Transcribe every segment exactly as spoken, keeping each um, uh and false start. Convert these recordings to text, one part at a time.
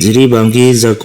ꯖꯤꯔꯤꯕꯥꯝꯒꯤ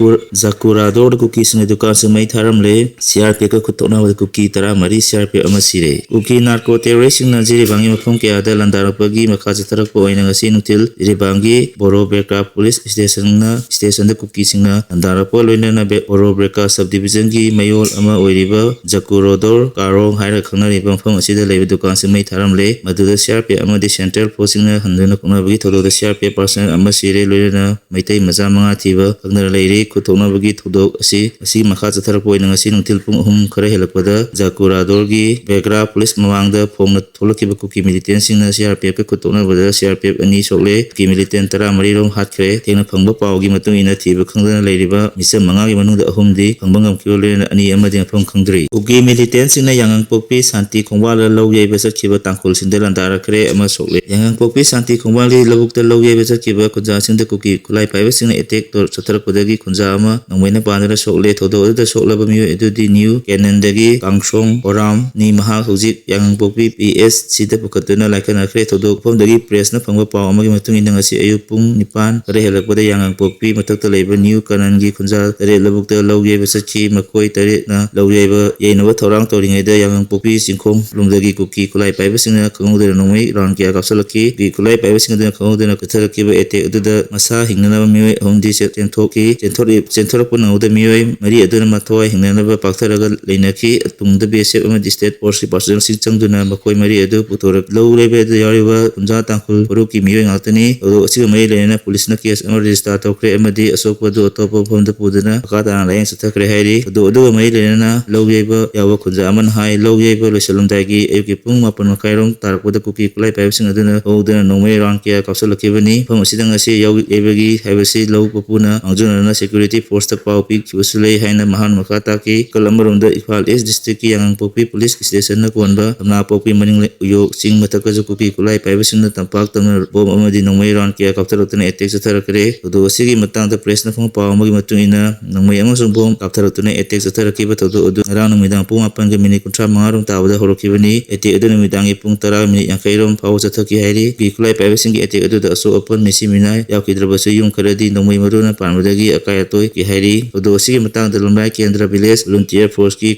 ꯖꯀꯨꯔꯥꯗꯣꯔꯗ ꯀꯨꯀꯤꯁꯤꯡꯅ ꯗꯨꯀꯥꯟꯁꯤꯡ ꯃꯩ ꯊꯥꯔꯝꯂꯦ꯫ ꯁꯤꯑꯥꯔꯄꯤꯑꯦꯐꯀ ꯈꯨꯠꯊꯣꯛꯅꯕꯗ ꯀꯨꯀꯤ ꯇꯔꯥꯃꯔꯤ ꯁꯤꯑꯥꯔꯄꯤꯑꯦꯐ ꯑꯃ ꯁꯤꯔꯦ꯫ ꯀꯨꯀꯤ ꯅꯥꯔꯀꯣ ꯇꯦꯔꯣꯔꯤꯁꯁꯤꯡꯅ ꯖꯤꯔꯤꯕꯥꯝꯒꯤ ꯃꯐꯝ ꯀꯌꯥꯗ ꯂꯥꯟꯗꯥꯔꯛꯄꯒꯤ ꯃꯈꯥ ꯆꯠꯊꯔꯛꯄ ꯑꯣꯏꯅ ꯉꯁꯤ ꯅꯨꯡꯊꯤꯜ ꯖꯤꯔꯤꯕꯥꯝꯒꯤ ꯕꯣꯔꯣꯕꯦꯀꯥ ꯄꯨꯂꯤꯁ ꯁ꯭ꯇꯦꯁꯟꯅ ꯁ꯭ꯇꯦꯁꯟꯗ ꯀꯨꯀꯤꯁꯤꯡꯅ ꯂꯥꯟꯗꯥꯔꯛꯄ ꯂꯣꯏꯅꯅ ꯕꯦ- ꯕꯣꯔꯣꯕꯦꯀꯥ ꯁꯕ ꯗꯤꯕꯤꯖꯟꯒꯤ ꯃꯌꯣꯜ ꯑꯃ ꯑꯣꯏꯔꯤꯕ ꯖꯀꯨꯔꯣꯗꯣꯔ ꯀꯥꯔꯣꯡ ꯍꯥꯏꯔꯒ ꯈꯪꯅꯔꯤꯕ ꯃꯐꯝ ꯑꯁꯤꯗ ꯂꯩꯕ ꯗꯨꯀꯥꯟꯁꯤꯡ ꯃꯩ ꯊꯥꯔꯝꯂꯦ꯫ ꯃꯗꯨꯗ ꯁꯤꯑꯥꯔꯄꯤꯑꯦꯐ ꯑꯃꯗꯤ ꯁꯦꯟꯇ꯭ꯔꯦꯜ ꯐꯣꯔꯁꯁꯤꯡꯅ ꯍꯟꯗꯨꯅ ꯀꯣꯛꯅꯕꯒꯤ ꯊꯧꯗꯣꯛꯇ ꯁꯤꯑꯥꯔꯄꯤꯑꯦꯐ ꯄꯥꯔꯁꯅꯦꯜ ꯑꯃ ꯁꯤꯔꯦ, ꯂꯣꯏꯅꯅ ꯃꯩꯇꯩ ꯃꯆꯥ ꯃꯉꯥ ꯊꯤꯕ ꯈꯪꯗꯅ ꯂꯩꯔꯤ꯫ ꯈꯨꯠꯊꯣꯛꯅꯕꯒꯤ ꯊꯧꯗꯣꯛ ꯑꯁꯤ ꯑꯁꯤꯒꯤ ꯃꯈꯥ ꯆꯠꯊꯔꯛꯄ ꯑꯣꯏꯅ ꯉꯁꯤ ꯅꯨꯡꯊꯤꯜ ꯄꯨꯡ ꯑꯍꯨꯝ ꯈꯔ ꯍꯦꯜꯂꯛꯄꯗ ꯖꯀꯨꯔꯥꯗꯣꯔꯒꯤ ꯕꯦꯒ꯭ꯔꯥ ꯄꯨꯂꯤꯁ ꯃꯃꯥꯡꯗ ꯐꯣꯡꯅ ꯊꯣꯛꯂꯛꯈꯤꯕ ꯀꯨꯀꯤ ꯃꯤꯂꯤꯇꯦꯟꯁꯤꯡꯅ ꯁꯤꯑꯥꯔꯄꯤꯑꯦꯐꯀ ꯈꯨꯠꯊꯣꯛꯅꯕꯗ ꯁꯤꯑꯥꯔꯄꯤꯑꯦꯐ ꯑꯅꯤ ꯁꯣꯛꯂꯦ, ꯀꯨꯀꯤ ꯃꯤꯂꯤꯇꯦꯟ ꯇꯔꯥꯃꯔꯤ ꯔꯣꯝ ꯍꯥꯠꯈ꯭ꯔꯦ꯫ ꯊꯦꯡꯅ ꯐꯪꯕ ꯄꯥꯎꯒꯤ ꯃꯇꯨꯡ ꯏꯟꯅ ꯊꯤꯕ ꯈꯪꯗꯅ ꯂꯩꯔꯤꯕ ꯃꯤꯆꯝ ꯃꯉꯥꯒꯤ ꯃꯅꯨꯡꯗ ꯑꯍꯨꯝꯗꯤ ꯐꯪꯕ ꯉꯝꯈꯤꯕ, ꯂꯣꯏꯅꯅ ꯑꯅꯤ ꯑꯃꯗꯤ ꯃꯐꯝ ꯈꯪꯗ꯭ꯔꯤ꯫ ꯀꯨꯀꯤ ꯃꯤꯂꯤꯇꯦꯟꯁꯤꯡꯅ ꯌꯥꯉꯪꯄꯣꯛꯄꯤ ꯁꯥꯟꯇꯤ ꯈꯣꯡꯕꯥꯜꯗ ꯂꯧ ꯌꯩꯕ ꯆꯠꯈꯤꯕ ꯇꯥꯡꯈꯨꯜꯁꯤꯡꯗ ꯂꯥꯟꯗꯥꯔꯛꯈ꯭ꯔꯦ ꯑꯃ ꯁꯣꯛꯂꯦ꯫ ꯌꯥꯉꯪꯄꯣꯛꯄꯤ ꯁꯥꯟꯇꯤ ꯈꯣꯡꯕꯥꯜꯒꯤ ꯂꯧꯕꯨꯛꯇ ꯂꯧ ꯌꯩꯕ ꯆꯠꯈꯤꯕ ꯈꯨꯟꯖꯥꯁꯤꯡꯗ ꯀꯨꯀꯤ ꯈꯨꯠꯂꯥꯏ ꯄꯥꯏꯕꯁꯤꯡꯅ ꯑꯦꯇꯦꯛ ꯇꯧ- ꯆꯠꯊꯔꯛꯄꯗꯒꯤ ꯈꯨꯟꯖꯥ ꯑꯃ ꯅꯣꯡꯃꯩꯅ ꯄꯥꯟꯗꯨꯅ ꯁꯣꯛꯂꯦ꯫ ꯊꯧꯗꯣꯛ ꯑꯗꯨꯗ ꯁꯣꯛꯂꯕ ꯃꯤꯑꯣꯏ ꯑꯗꯨꯗꯤ ꯅ꯭ꯌꯨ ꯀꯦꯅꯟꯗꯒꯤ ꯀꯥꯡꯁꯣꯡ ꯑꯣꯔꯥꯝꯅꯤ꯫ ꯃꯍꯥꯛ ꯍꯧꯖꯤꯛ ꯌꯥꯉꯪꯄꯣꯛꯄꯤ ꯄꯤ ꯑꯦꯁ ꯁꯤꯗ ꯄꯨꯈꯠꯇꯨꯅ ꯂꯥꯏꯀꯠꯅꯈ꯭ꯔꯦ꯫ ꯊꯧꯗꯣꯛ ꯃꯐꯝꯗꯒꯤ ꯄ꯭ꯔꯦꯁꯅ ꯐꯪꯕ ꯄꯥꯎ ꯑꯃꯒꯤ ꯃꯇꯨꯡ ꯏꯟꯅ ꯉꯁꯤ ꯑꯌꯨꯛ ꯄꯨꯡ ꯅꯤꯄꯥꯟ ꯈꯔ ꯍꯦꯜꯂꯛꯄꯗ ꯌꯥꯉꯪꯄꯣꯛꯄꯤ ꯃꯊꯛꯇ ꯂꯩꯕ ꯅ꯭ꯌꯨ ꯀꯦꯅꯟꯒꯤ ꯈꯨꯟꯖꯥ ꯇꯔꯦꯠ ꯂꯧꯕꯨꯛꯇ ꯂꯧ ꯌꯩꯕ ꯆꯠꯈꯤ꯫ ꯃꯈꯣꯏ ꯇꯔꯦꯠꯅ ꯂꯧ ꯌꯩꯕ ꯌꯩꯅꯕ ꯊꯧꯔꯥꯡ ꯇꯧꯔꯤꯉꯩꯗ ꯌꯥꯉꯪꯄꯣꯛꯄꯤ ꯆꯤꯡꯈꯣꯡ ꯂꯣꯝꯗꯒꯤ ꯀꯨꯀꯤ ꯈꯨꯠꯂꯥꯏ ꯄꯥꯏꯕꯁꯤꯡꯅ ꯈꯪꯍꯧꯗꯅ ꯅꯣꯡꯃꯩ ꯔꯥꯎꯟ ꯀꯌꯥ ꯀꯥꯞꯁꯤꯜꯂꯛꯈꯤ꯫ ꯀꯨꯀꯤ ꯈꯨꯠꯂꯥꯏ ꯄꯥꯏꯕꯁꯤꯡ ꯑꯗꯨꯅ ꯈꯪꯍꯧꯗꯅ ꯀꯠꯊꯔꯛꯈꯤꯕ ꯑꯦꯇꯦꯛ ꯑꯗꯨꯗ ꯃꯁꯥ ꯍꯤꯡꯅꯅꯕ ꯃꯤꯑꯣꯏ ꯑꯍꯨꯝꯗꯤ ꯆꯦꯟꯊꯣꯛꯈꯤ꯫ ꯆꯦꯟꯊꯣꯔꯛꯏ-, ꯆꯦꯟꯊꯣꯔꯛꯄ ꯅꯪꯍꯧꯗ ꯃꯤꯑꯣꯏ ꯃꯔꯤ ꯑꯗꯨꯅ ꯃꯊꯋꯥꯏ ꯍꯤꯡꯅꯅꯕ ꯄꯥꯛꯊꯔꯒ ꯂꯩꯅꯈꯤ꯫ ꯇꯨꯡꯗ ꯕꯤ ꯑꯦꯁ ꯑꯦꯐ ꯑꯃꯗꯤ ꯁ꯭ꯇꯦꯠ ꯐꯣꯔꯁꯀꯤ ꯄꯥꯔꯁꯣꯅꯦꯜꯁꯤꯡ ꯆꯪꯗꯨꯅ ꯃꯈꯣꯏ ꯃꯔꯤ ꯑꯗꯨ ꯄꯨꯊꯣꯔꯛ-, ꯂꯧ ꯌꯩꯕꯗ ꯌꯥꯎꯔꯤꯕ ꯈꯨꯟꯖꯥ ꯇꯥꯡꯈꯨꯜ ꯐꯨꯔꯨꯞꯀꯤ ꯃꯤꯑꯣꯏ ꯉꯥꯛꯇꯅꯤ꯫ ꯊꯧꯗꯣꯛ ꯑꯁꯤꯒ ꯃꯔꯤ ꯂꯩꯅꯅ ꯄꯨꯂꯤꯁꯅ ꯀꯦꯁ ꯑꯃ ꯔꯦꯖꯤꯁꯇꯥꯔ ꯇꯧꯈ꯭ꯔꯦ ꯑꯃꯗꯤ ꯑꯁꯣꯛꯄ ꯑꯗꯨ ꯑꯇꯣꯞꯄ ꯃꯐꯝꯗ ꯄꯨꯗꯨꯅ ꯃꯈꯥ ꯇꯥꯅ ꯂꯥꯌꯦꯡ ꯆꯠꯊꯈ꯭ꯔꯦ ꯍꯥꯏꯔꯤ꯫ ꯊꯧꯗꯣꯛ ꯑꯗꯨꯒ ꯃꯔꯤ ꯂꯩꯅꯅ ꯂꯧ ꯌꯩꯕ ꯌꯥꯎꯕ ꯈꯨꯟꯖꯥ ꯑꯃꯅ ꯍꯥꯏ, ꯂꯧ ꯌꯩꯕ ꯂꯣꯏꯁꯤꯜꯂꯝꯗꯥꯏꯒꯤ ꯑꯌꯨꯛꯀꯤ ꯄꯨꯡ ꯃꯥꯄꯟ ꯃꯈꯥꯏꯔꯣꯝ ꯇꯥꯔꯛꯄꯗ ꯀꯨꯀꯤ ꯈꯨꯠꯂꯥꯏ ꯄꯥꯏꯕꯁꯤꯡ ꯑꯗꯨꯅ ꯍꯧꯗꯨꯅ ꯅꯣꯡꯃꯩ ꯔꯥꯎꯟ ꯀꯌꯥ ꯀꯥꯞꯁꯤꯜꯂꯛꯈꯤꯕꯅꯤ꯫ ꯃꯐꯝ ꯑꯁꯤꯗ ꯉꯁꯤ ꯌꯥꯎ-, ꯌꯩꯕꯒꯤ ꯍꯥꯏꯕꯁꯤ ꯂꯧ ꯃꯄꯨꯅ ꯃꯥꯡꯖꯧꯅꯅ ꯁꯦꯀ꯭ꯌꯨꯔꯤꯇꯤ ꯐꯣꯔꯁꯇ ꯄꯥꯎ ꯄꯤꯈꯤꯕꯁꯨ ꯂꯩ ꯍꯥꯏꯅ ꯃꯍꯥꯛꯅ ꯃꯈꯥ ꯇꯥꯈꯤ꯫ ꯅꯥꯀꯜ ꯑꯃꯔꯣꯝꯗ ꯏꯝꯐꯥꯜ ꯏꯁ ꯗꯤꯁꯇ꯭ꯔꯤꯛꯀꯤ ꯌꯥꯉꯪꯄꯣꯛꯄꯤ ꯄꯨꯂꯤꯁ ꯁ꯭ꯇꯦꯁꯟꯅ ꯀꯣꯟꯕ ꯀꯝꯂꯥꯄꯣꯛꯄꯤ ꯃꯅꯤꯡ ꯂꯩ-, ꯎꯌꯣꯛ ꯆꯤꯡ ꯃꯊꯛꯇꯁꯨ ꯀꯨꯀꯤ ꯈꯨꯠꯂꯥꯏ ꯄꯥꯏꯕꯁꯤꯡꯅ ꯇꯝꯄꯥꯛ ꯇꯝꯅ ꯕꯣꯝ ꯑꯃꯗꯤ ꯅꯣꯡꯃꯩ ꯔꯥꯎꯟ ꯀꯌꯥ ꯀꯥꯞꯊꯔꯛꯇꯨꯅ ꯑꯦꯇꯦꯛ ꯆꯠꯊꯔꯛꯈ꯭ꯔꯦ꯫ ꯊꯧꯗꯣꯛ ꯑꯁꯤꯒꯤ ꯃꯇꯥꯡꯗ ꯄ꯭ꯔꯦꯁꯅ ꯐꯪꯕ ꯄꯥꯎ ꯑꯃꯒꯤ ꯃꯇꯨꯡ ꯏꯟꯅ, ꯅꯣꯡꯃꯩ ꯑꯃꯁꯨꯡ ꯕꯣꯝ ꯀꯥꯞꯊꯔꯛꯇꯨꯅ ꯑꯦꯇꯦꯛ ꯆꯠꯊꯔꯛꯈꯤꯕ ꯊꯧꯗꯣꯛ ꯑꯗꯨ ꯉꯔꯥꯡ ꯅꯨꯃꯤꯗꯥꯡ ꯄꯨꯡ ꯃꯥꯄꯟꯒ ꯃꯤꯅꯤꯠ ꯀꯨꯟꯊ꯭ꯔꯥ ꯃꯉꯥ ꯔꯣꯝ ꯇꯥꯕꯗ ꯍꯧꯔꯛꯈꯤꯕꯅꯤ꯫ ꯑꯦꯇꯦꯛ ꯑꯗꯨ ꯅꯨꯃꯤꯗꯥꯡꯒꯤ ꯄꯨꯡ ꯇꯔꯥ ꯃꯤꯅꯤꯠ ꯌꯥꯡꯈꯩ ꯔꯣꯝ ꯐꯥꯎꯕ ꯆꯠꯊꯈꯤ ꯍꯥꯏꯔꯤ꯫ ꯀꯨꯀꯤ ꯈꯨꯠꯂꯥꯏ ꯄꯥꯏꯕꯁꯤꯡꯒꯤ ꯑꯦꯇꯦꯛ ꯑꯗꯨꯗ ꯑꯁꯣꯛ ꯑꯄꯟ, ꯃꯤꯁꯤ ꯃꯤꯅꯥꯏ ꯌꯥꯎꯈꯤꯗ꯭ꯔꯕꯁꯨ, ꯌꯨꯝ ꯈꯔꯗꯤ ꯅꯣꯡꯃꯩ ꯂꯨꯅ ꯄꯥꯟꯕꯗꯒꯤ ꯑꯀꯥꯏ ꯑꯇꯣꯏ ꯀꯤꯍꯥꯏꯔꯤ꯫ ꯊꯧꯗꯣꯛ ꯑꯁꯤꯒꯤ ꯃꯇꯥꯡꯗ ꯂꯝꯂꯥꯏ ꯀꯦꯟꯗ꯭ꯔ ꯚꯤꯂꯦꯖ ꯚꯣꯂꯨꯟꯇꯤꯌꯔ ꯐꯣꯔꯁꯀꯤ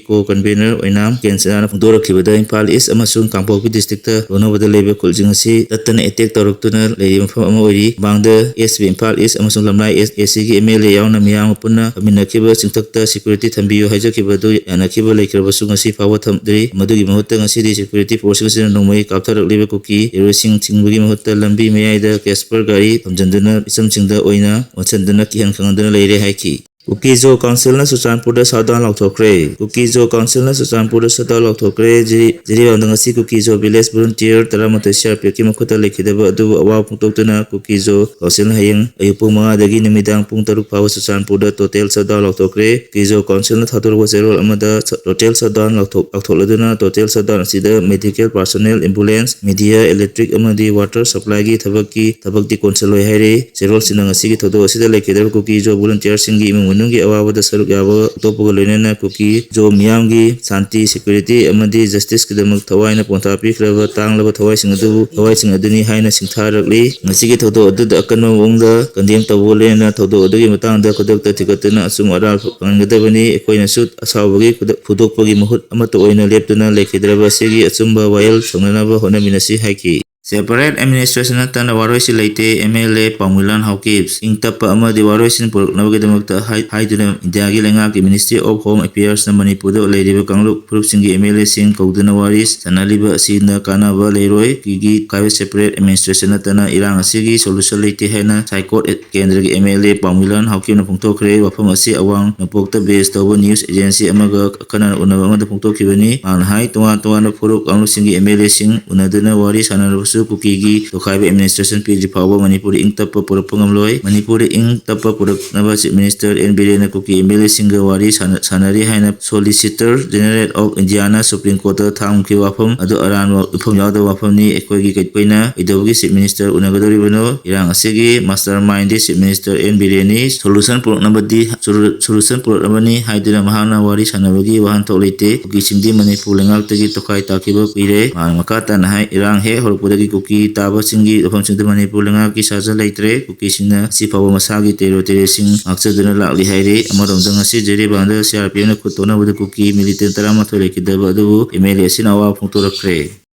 ꯀꯣ ꯀꯟꯚꯦꯅꯔ ꯑꯣꯏꯅꯥꯝ ꯀꯦꯟ ꯁꯅꯥꯅ ꯐꯣꯡꯗꯣꯔꯛꯈꯤꯕꯗ ꯏꯝꯐꯥꯜ ꯏꯁ ꯑꯃꯁꯨꯡ ꯀꯥꯡꯄꯣꯛꯄꯤ ꯗꯤꯁꯇ꯭ꯔꯤꯛꯇ ꯂꯣꯟꯅꯕꯗ ꯂꯩꯕ ꯈꯨꯜꯁꯤꯡ ꯑꯁꯤ ꯇꯠꯇꯅ ꯑꯦꯇꯦꯛ ꯇꯧꯔꯛꯇꯨꯅ ꯂꯩꯔꯤꯕ ꯃꯐꯝ ꯑꯃ ꯑꯣꯏꯔꯤ꯫ ꯃꯃꯥꯡꯗ ꯑꯦꯁ ꯄꯤ ꯏꯝꯐꯥꯜ ꯏꯁ ꯑꯃꯁꯨꯡ ꯂꯝꯂꯥꯏ ꯑꯦꯁ ꯑꯦ ꯁꯤꯒꯤ ꯑꯦꯝ ꯑꯦꯜ ꯑꯦ ꯌꯥꯎꯅ ꯃꯤꯌꯥꯝ ꯄꯨꯟꯅ ꯐꯝꯃꯤꯟꯅꯈꯤꯕ ꯆꯤꯡꯊꯛꯇ ꯁꯦꯀ꯭ꯌꯨꯔꯤꯇꯤ ꯊꯝꯕꯤꯌꯨ ꯍꯥꯏꯖꯈꯤꯕ ꯑꯗꯨ ꯌꯥꯅꯈꯤꯕ ꯂꯩꯈ꯭ꯔꯕꯁꯨ ꯉꯁꯤ ꯐꯥꯎꯕ ꯊꯝꯗ꯭ꯔꯤ꯫ ꯃꯗꯨꯒꯤ ꯃꯍꯨꯠꯇ ꯉꯁꯤꯗꯤ ꯁꯦꯀ꯭ꯌꯨꯔꯤꯇꯤ ꯐꯣꯔꯁꯁꯤꯡ ꯑꯁꯤꯅ ꯅꯣꯡꯃꯩ ꯀꯥꯞꯊꯔꯛꯂꯤꯕ ꯀꯨꯀꯤ ꯇꯦꯔꯣꯔꯤꯁꯁꯤꯡ ꯊꯤꯡꯕꯒꯤ ꯃꯍꯨꯠꯇ ꯂꯝꯕꯤ ꯃꯌꯥꯏꯗ ꯀꯦꯁꯄꯔ ꯒꯥꯔꯤ ꯊꯝꯖꯤꯟꯗꯨꯅ ꯃꯤꯆꯝꯁꯤꯡꯗ ꯑꯣꯏꯅ ꯑꯣꯟꯁꯤꯟꯗꯨꯅ ꯀꯤꯍꯟ ꯈꯪꯍꯟꯗꯨꯅ ꯂꯩꯔꯦ ꯍꯥꯏꯈꯤ꯫ ꯀꯨꯀꯤꯖꯣ ꯀꯥꯎꯟꯁꯤꯜꯅ ꯆꯨꯔꯆꯥꯟꯄꯨꯔꯗ ꯁꯠꯗꯥꯎꯟ ꯂꯥꯎꯊꯣꯛꯈ꯭ꯔꯦ꯫ ꯀꯨꯀꯤꯖꯣ ꯀꯥꯎꯟꯁꯤꯜꯅ ꯆꯨꯔꯆꯥꯟꯄꯨꯔꯗ ꯁꯠꯗꯥꯎꯟ ꯂꯥꯎꯊꯣꯛꯈ꯭ꯔꯦ꯫ ꯖꯤꯔꯤ-, ꯖꯤꯔꯤꯕꯥꯝꯗ ꯉꯁꯤ ꯀꯨꯀꯤꯖꯣ ꯚꯤꯂꯦꯖ ꯚꯣꯂꯨꯟꯇꯤꯌꯔ ꯇꯔꯥꯃꯥꯊꯣꯏ ꯁꯤ ꯑꯥꯔ ꯄꯤ ꯑꯦꯐꯀꯤ ꯃꯈꯨꯠꯇ ꯂꯩꯈꯤꯗꯕ ꯑꯗꯨꯕꯨ ꯑꯋꯥꯕ ꯐꯣꯡꯗꯣꯛꯇꯨꯅ ꯀꯨꯀꯤꯖꯣ ꯀꯥꯎꯟꯁꯤꯜꯅ ꯍꯌꯦꯡ ꯑꯌꯨꯛ ꯄꯨꯡ ꯃꯉꯥꯗꯒꯤ ꯅꯨꯃꯤꯗꯥꯡ ꯄꯨꯡ ꯇꯔꯨꯛ ꯐꯥꯎꯕ ꯆꯨꯔꯆꯥꯟꯄꯨꯔꯗ ꯇꯣꯇꯦꯜ ꯁꯠꯗꯥꯎꯟ ꯂꯥꯎꯊꯣꯛꯈ꯭ꯔꯦ꯫ ꯀꯨꯀꯤꯖꯣ ꯀꯥꯎꯟꯁꯤꯜꯅ ꯊꯥꯗꯣꯔꯛꯄ ꯆꯦꯔꯣꯜ ꯑꯃꯗ ꯁ-, ꯇꯣꯇꯦꯜ ꯁꯠꯗꯥꯎꯟ ꯂꯥꯎꯊꯣꯛ-, ꯂꯥꯎꯊꯣꯛꯂꯗꯨꯅ ꯇꯣꯇꯦꯜ ꯁꯠꯗꯥꯎꯟ ꯑꯁꯤꯗ medical personal, ambulance, media, electric ꯑꯃꯗꯤ ꯋꯥꯇꯔ ꯁꯄ꯭ꯂꯥꯏꯒꯤ ꯊꯕꯛꯀꯤ, ꯊꯕꯛꯇꯤ ꯀꯣꯟꯁꯤꯜꯂꯣꯏ ꯍꯥꯏꯔꯤ꯫ ꯆꯦꯔꯣꯜꯁꯤꯡꯅ ꯉꯁꯤꯒꯤ ꯊꯧꯗꯣꯛ ꯑꯁꯤꯗ ꯂꯩꯈꯤꯗꯕ ꯀꯨꯀꯤꯖꯣ ꯚꯣꯂꯨꯟꯇꯤꯌꯔꯁꯤꯡꯒꯤ ꯏꯃꯨꯡ ꯃꯅꯨꯡꯒꯤ ꯑꯋꯥꯕꯗ ꯁꯔꯨꯛ ꯌꯥꯕ ꯐꯣꯡꯗꯣꯛꯄꯒ ꯂꯣꯏꯅꯅ ꯀꯨꯀꯤꯖꯣ ꯃꯤꯌꯥꯝꯒꯤ ꯁꯥꯟꯇꯤ, ꯁꯦꯀ꯭ꯌꯨꯔꯤꯇꯤ ꯑꯃꯗꯤ ꯖꯁꯇꯤꯁꯀꯤꯗꯃꯛ ꯊꯋꯥꯏꯅ ꯄꯣꯟꯊꯥ ꯄꯤꯈ꯭ꯔꯕ ꯇꯥꯡꯂꯕ ꯊꯋꯥꯏꯁꯤꯡ ꯑꯗꯨꯕꯨ, ꯊꯋꯥꯏꯁꯤꯡ ꯑꯗꯨꯅꯤ ꯍꯥꯏꯅ ꯁꯤꯡꯊꯥꯔꯛꯂꯤ꯫ ꯉꯁꯤꯒꯤ ꯊꯧꯗꯣꯛ ꯑꯗꯨꯗ ꯑꯀꯟꯕ ꯃꯑꯣꯡꯗ ꯀꯟꯗꯦꯝ ꯇꯧꯕꯒ ꯂꯣꯏꯅꯅ ꯊꯧꯗꯣꯛ ꯑꯗꯨꯒꯤ ꯃꯇꯥꯡꯗ ꯈꯨꯗꯛꯇ ꯊꯤꯒꯠꯇꯨꯅ ꯑꯆꯨꯝ ꯑꯔꯥꯟ ꯐꯪꯍꯟꯒꯗꯕꯅꯤ꯫ ꯑꯩꯈꯣꯏꯅꯁꯨ ꯑꯁꯥꯎꯕꯒꯤ ꯈꯨꯗ-, ꯐꯨꯗꯣꯛꯄꯒꯤ ꯃꯍꯨꯠ ꯑꯃꯠꯇ ꯑꯣꯏꯅ ꯂꯦꯞꯇꯨꯅ ꯂꯩꯈꯤꯗ꯭ꯔꯕ ꯑꯁꯤꯒꯤ ꯑꯆꯨꯝꯕ ꯋꯥꯌꯦꯜ ꯐꯪꯅꯅꯕ ꯍꯣꯠꯅꯃꯤꯟꯅꯁꯤ ꯍꯥꯏꯈꯤ꯫ ꯁꯦꯄꯔꯦꯠ ꯑꯦꯗꯃꯤꯅꯤꯁꯇ꯭ꯔꯦꯁꯟ ꯅꯠꯇꯅ ꯋꯥꯔꯣꯏꯁꯤꯟ ꯂꯩꯇꯦ, ꯑꯦꯝ ꯑꯦꯜ ꯑꯦ ꯄꯥꯎꯃꯤꯂꯥꯟ ꯍꯥꯎꯀꯤꯞꯁ꯫ ꯏꯪ ꯇꯞꯄ ꯑꯃꯗꯤ ꯋꯥꯔꯣꯏꯁꯤꯟ ꯄꯨꯔꯛꯅꯕꯒꯤꯗꯃꯛꯇ ꯍꯥꯏ-, ꯍꯥꯏꯗꯨꯅ ꯏꯟꯗꯤꯌꯥꯒꯤ ꯂꯩꯉꯥꯛꯀꯤ ꯃꯤꯅꯤꯁꯇ꯭ꯔꯤ ꯑꯣꯐ ꯍꯣꯝ ꯑꯦꯐꯤꯌꯔꯁꯅ ꯃꯅꯤꯄꯨꯔꯗ ꯂꯩꯔꯤꯕ ꯀꯥꯡꯂꯨꯞ ꯐꯨꯔꯨꯞꯁꯤꯡꯒꯤ ꯑꯦꯝ ꯑꯦꯜ ꯑꯦꯁꯤꯡ ꯀꯧꯗꯨꯅ ꯋꯥꯔꯤ ꯁꯥꯟꯅꯂꯤꯕ ꯑꯁꯤꯅ ꯀꯥꯟꯅꯕ ꯂꯩꯔꯣꯏ꯫ ꯀꯨꯀꯤꯒꯤ ꯀꯥꯏꯕ ꯁꯦꯄꯔꯦꯠ ꯑꯦꯗꯃꯤꯅꯤꯁꯇ꯭ꯔꯦꯁꯟ ꯅꯠꯇꯅ ꯏꯔꯥꯡ ꯑꯁꯤꯒꯤ ꯁꯣꯂꯨꯁꯟ ꯂꯩꯇꯦ ꯍꯥꯏꯅ ꯁꯥꯏꯀꯣꯔꯠ ꯀꯦꯟꯗ꯭ꯔꯒꯤ ꯑꯦꯝ ꯑꯦꯜ ꯑꯦ ꯄꯥꯎꯃꯤꯂꯥꯟ ꯍꯥꯎꯀꯤꯞꯅ ꯐꯣꯡꯗꯣꯛꯈ꯭ꯔꯦ꯫ ꯋꯥꯐꯝ ꯑꯁꯤ ꯑꯋꯥꯡ ꯅꯣꯡꯄꯣꯛꯇ ꯕꯦꯖ ꯇꯧꯕ ꯅ꯭ꯌꯨꯁ ꯑꯦꯖꯦꯟꯁꯤ ꯑꯃꯒ ꯑꯈꯟꯅꯅ ꯎꯅꯕ ꯑꯃꯗ ꯐꯣꯡꯗꯣꯛꯈꯤꯕꯅꯤ꯫ ꯃꯍꯥꯛꯅ ꯍꯥꯏ, ꯇꯣꯉꯥꯟ ꯇꯣꯉꯥꯟꯕ ꯐꯨꯔꯨꯞ ꯀꯥꯡꯂꯨꯞꯁꯤꯡꯒꯤ ꯑꯦꯝ ꯑꯦꯜ ꯑꯦꯁꯤꯡ ꯎꯅꯗꯨꯅ ꯋꯥꯔꯤ ꯁꯥꯟꯅꯔꯕꯁꯨ ꯀꯨꯀꯤꯒꯤ ꯇꯣꯈꯥꯏꯕ ꯑꯦꯗꯃꯤꯅꯤꯁꯇ꯭ꯔꯦꯁꯟ ꯄꯤꯗ꯭ꯔꯤ ꯐꯥꯎꯕ ꯃꯅꯤꯄꯨꯔꯗ ꯏꯪ ꯇꯞꯄ ꯄꯨꯔꯛꯄ ꯉꯝꯂꯣꯏ꯫ ꯃꯅꯤꯄꯨꯔꯗ ꯏꯪ ꯇꯞꯄ ꯄꯨꯔꯛꯅꯕ ꯆꯤꯐ ꯃꯤꯅꯤꯁꯇꯔ ꯑꯦꯟ ꯕꯤꯔꯦꯟꯅ ꯀꯨꯀꯤ ꯑꯦꯝ ꯑꯦꯜ ꯑꯦꯁꯤꯡꯒ ꯋꯥꯔꯤ ꯁꯥꯟꯅ-, ꯁꯥꯟꯅꯔꯤ ꯍꯥꯏꯅ ꯁꯣꯂꯤꯁꯤꯇꯔ ꯖꯦꯅꯔꯦꯜ ꯑꯣꯐ ꯏꯟꯗꯤꯌꯥꯅ ꯁꯨꯄ꯭ꯔꯤꯝ ꯀꯣꯔꯠꯇ ꯊꯥꯡꯈꯤꯕ ꯋꯥꯐꯝ ꯑꯗꯨ ꯑꯔꯥꯟꯕ ꯋꯥꯐꯝ ꯌꯥꯎꯗꯕ ꯋꯥꯐꯝꯅꯤ꯫ ꯑꯩꯈꯣꯏꯒꯤ, ꯑꯩꯈꯣꯏꯅ ꯀꯩꯗꯧꯕꯒꯤ ꯆꯤꯐ ꯃꯤꯅꯤꯁꯇꯔ ꯎꯅꯒꯗꯧꯔꯤꯕꯅꯣ? ꯏꯔꯥꯡ ꯑꯁꯤꯒꯤ ꯃꯥꯁꯇꯔ ꯃꯥꯏꯟꯗꯤ ꯆꯤꯐ ꯃꯤꯅꯤꯁꯇꯔ ꯑꯦꯟ ꯕꯤꯔꯦꯟꯅꯤ꯫ ꯁꯣꯂꯨꯁꯟ ꯄꯨꯔꯛꯅꯕꯗꯤ, ꯁꯣꯂꯨ-, ꯁꯣꯂꯨꯁꯟ ꯄꯨꯔꯛꯅꯕꯅꯤ ꯍꯥꯏꯗꯨꯅ ꯃꯍꯥꯛꯅ ꯋꯥꯔꯤ ꯁꯥꯟꯅꯕꯒꯤ ꯋꯥꯍꯟꯊꯣꯛ ꯂꯩꯇꯦ꯫ ꯀꯨꯀꯤꯁꯤꯡꯗꯤ ꯃꯅꯤꯄꯨꯔ ꯂꯩꯉꯥꯛꯇꯒꯤ ꯇꯣꯈꯥꯏ ꯇꯥꯈꯤꯕ ꯀꯨꯏꯔꯦ꯫ ꯃꯍꯥꯛꯅ ꯃꯈꯥ ꯇꯥꯅ ꯍꯥꯏ, ꯏꯔꯥꯡ ꯍꯦꯛ ꯍꯧꯔꯛꯄꯗꯒꯤ ꯀꯨꯀꯤ ꯇꯥꯕꯁꯤꯡꯒꯤ ꯃꯐꯝꯁꯤꯡꯗ ꯃꯅꯤꯄꯨꯔ ꯂꯩꯉꯥꯛꯀꯤ ꯁꯥꯖꯟ ꯂꯩꯇ꯭ꯔꯦ꯫ ꯀꯨꯀꯤꯁꯤꯡꯅ ꯉꯁꯤ ꯐꯥꯎꯕ ꯃꯁꯥꯒꯤ ꯇꯦꯔꯣ ꯇꯦꯔꯦꯁꯤꯡ ꯉꯥꯛꯆꯗꯨꯅ ꯂꯥꯛꯂꯤ ꯍꯥꯏꯔꯤ꯫ ꯑꯃꯔꯣꯝꯗ ꯉꯁꯤ ꯖꯤꯔꯤꯕꯥꯝꯗ ꯁꯤ ꯑꯥꯔ ꯄꯤ ꯑꯦꯐꯅ ꯈꯨꯠ ꯊꯣꯛꯅꯕꯗ ꯀꯨꯀꯤ ꯃꯤꯂꯤꯇꯦꯟ ꯇꯔꯥꯃꯥꯊꯣꯏ ꯂꯩꯈꯤꯗꯕ ꯑꯗꯨꯕꯨ ꯑꯦꯝ ꯑꯦꯜ ꯑꯦ ꯑꯁꯤꯅ ꯑꯋꯥꯕ ꯐꯣꯡꯗꯣꯔꯛꯈ꯭ꯔꯦ꯫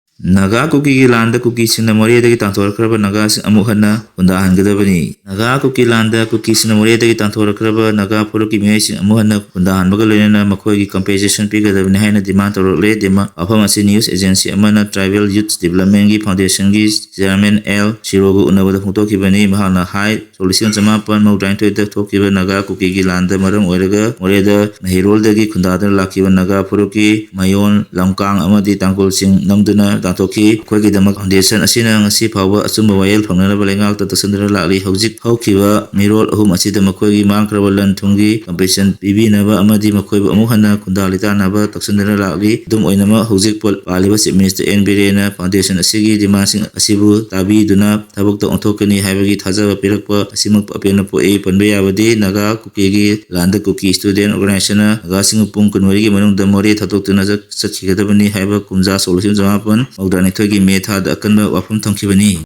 ꯅꯥꯒꯥ ꯀꯨꯀꯤꯒꯤ ꯂꯥꯟꯗ ꯀꯨꯀꯤꯁꯤꯡꯅ ꯃꯣꯔꯦꯗꯒꯤ ꯇꯥꯟꯊꯣꯔꯛꯈ꯭ꯔꯕ ꯅꯥꯒꯥꯁꯤꯡ ꯑꯃꯨꯛ ꯍꯟꯅ ꯈꯨꯟꯗꯥꯍꯟꯒꯗꯕꯅꯤ꯫ ꯅꯥꯒꯥ ꯀꯨꯀꯤ ꯂꯥꯟꯗ ꯀꯨꯀꯤꯁꯤꯡꯅ ꯃꯣꯔꯦꯗꯒꯤ ꯇꯥꯟꯊꯣꯔꯛꯈ꯭ꯔꯕ ꯅꯥꯒꯥ ꯐꯨꯔꯨꯞꯀꯤ ꯃꯤꯑꯣꯏꯁꯤꯡ ꯑꯃꯨꯛ ꯍꯟꯅ ꯈꯨꯟꯗꯥꯍꯟꯕꯒ ꯂꯣꯏꯅꯅ ꯃꯈꯣꯏꯒꯤ compensation ꯄꯤꯒꯗꯕꯅꯤ ꯍꯥꯏꯅ demand ꯇꯧꯔꯛꯂꯦ꯫ Demand, ꯋꯥꯐꯝ ꯑꯁꯤ news agency ꯑꯃꯅ Tribal Youth Developmentꯒꯤ Foundationꯒꯤ chairman ꯑꯦꯜ ꯁꯤꯔꯣꯒ ꯎꯅꯕꯗ ꯐꯣꯡꯗꯣꯛꯈꯤꯕꯅꯤ꯫ ꯃꯍꯥꯛꯅ ꯍꯥꯏ, ꯁꯣꯛ ꯂꯤꯁꯤꯡ ꯆꯃꯥꯄꯟ ꯃꯧꯗ꯭ꯔꯥꯅꯤꯊꯣꯏꯗ ꯊꯣꯛꯈꯤꯕ ꯅꯥꯒꯥ ꯀꯨꯀꯤꯒꯤ ꯂꯥꯟꯗ ꯃꯔꯝ ꯑꯣꯏꯔꯒ ꯃꯣꯔꯦꯗ ꯃꯍꯩꯔꯣꯜꯗꯒꯤ ꯈꯨꯟꯗꯥꯗꯨꯅ ꯂꯥꯛꯈꯤꯕ ꯅꯥꯒꯥ ꯐꯨꯔꯨꯞꯀꯤ ꯃꯌꯣꯟ, ꯂꯝꯀꯥꯡ ꯑꯃꯗꯤ ꯇꯥꯡꯈꯨꯜꯁꯤꯡ ꯅꯝꯗꯨꯅ ꯇꯥꯟꯊꯣꯛꯈꯤ꯫ ꯑꯩꯈꯣꯏꯒꯤꯗꯃꯛ foundation ꯑꯁꯤꯅ ꯉꯁꯤ ꯐꯥꯎꯕ ꯑꯆꯨꯝꯕ ꯋꯥꯌꯦꯜ ꯐꯪꯅꯅꯕ ꯂꯩꯉꯥꯛꯇ ꯇꯛꯁꯤꯟꯗꯨꯅ ꯂꯥꯛꯂꯤ꯫ ꯍꯧꯖꯤꯛ ꯍꯧꯈꯤꯕ ꯃꯤꯔꯣꯜ ꯑꯍꯨꯝ ꯑꯁꯤꯗ ꯃꯈꯣꯏꯒꯤ ꯃꯥꯡꯈ꯭ꯔꯕ ꯂꯟ ꯊꯨꯝꯒꯤ compensation ꯄꯤꯕꯤꯅꯕ ꯑꯃꯗꯤ ꯃꯈꯣꯏꯕꯨ ꯑꯃꯨꯛ ꯍꯟꯅ ꯈꯨꯟꯗꯥ ꯂꯩꯇꯥꯅꯕ ꯇꯛꯁꯤꯟꯗꯨꯅ ꯂꯥꯛꯂꯤ꯫ ꯑꯗꯨꯝ ꯑꯣꯏꯅꯃꯛ, ꯍꯧꯖꯤꯛ ꯄꯥꯜꯂꯤꯕ Chief Minister ꯑꯦꯟ ꯕꯤꯔꯦꯟꯅ foundation ꯑꯁꯤꯒꯤ demandꯁꯤꯡ ꯑꯁꯤꯕꯨ ꯇꯥꯕꯤꯗꯨꯅ ꯊꯕꯛꯇ ꯑꯣꯟꯊꯣꯛꯀꯅꯤ ꯍꯥꯏꯕꯒꯤ ꯊꯥꯖꯕ ꯄꯤꯔꯛꯄ ꯑꯁꯤꯃꯛ ꯑꯄꯦꯟꯕ ꯄꯣꯛꯏ꯫ ꯄꯟꯕ ꯌꯥꯕꯗꯤ, ꯅꯥꯒꯥ ꯀꯨꯀꯤꯒꯤ ꯂꯥꯟꯗ ꯀꯨꯀꯤ student organizationꯅ ꯅꯥꯒꯥꯁꯤꯡꯕꯨ ꯄꯨꯡ ꯀꯨꯟꯃꯔꯤꯒꯤ ꯃꯅꯨꯡꯗ ꯃꯣꯔꯦ ꯊꯥꯗꯣꯛꯇꯨꯅ ꯆꯠ-, ꯆꯠꯈꯤꯒꯗꯕꯅꯤ ꯍꯥꯏꯕ ꯀꯨꯝꯖꯥ ꯁꯣꯛ ꯂꯤꯁꯤꯡ ꯆꯃꯥꯄꯟ ꯃꯧꯗ꯭ꯔꯥꯅꯤꯊꯣꯏꯒꯤ ꯃꯦ ꯊꯥꯗ ꯑꯀꯟꯕ ꯋꯥꯐꯝ ꯊꯝꯈꯤꯕꯅꯤ꯫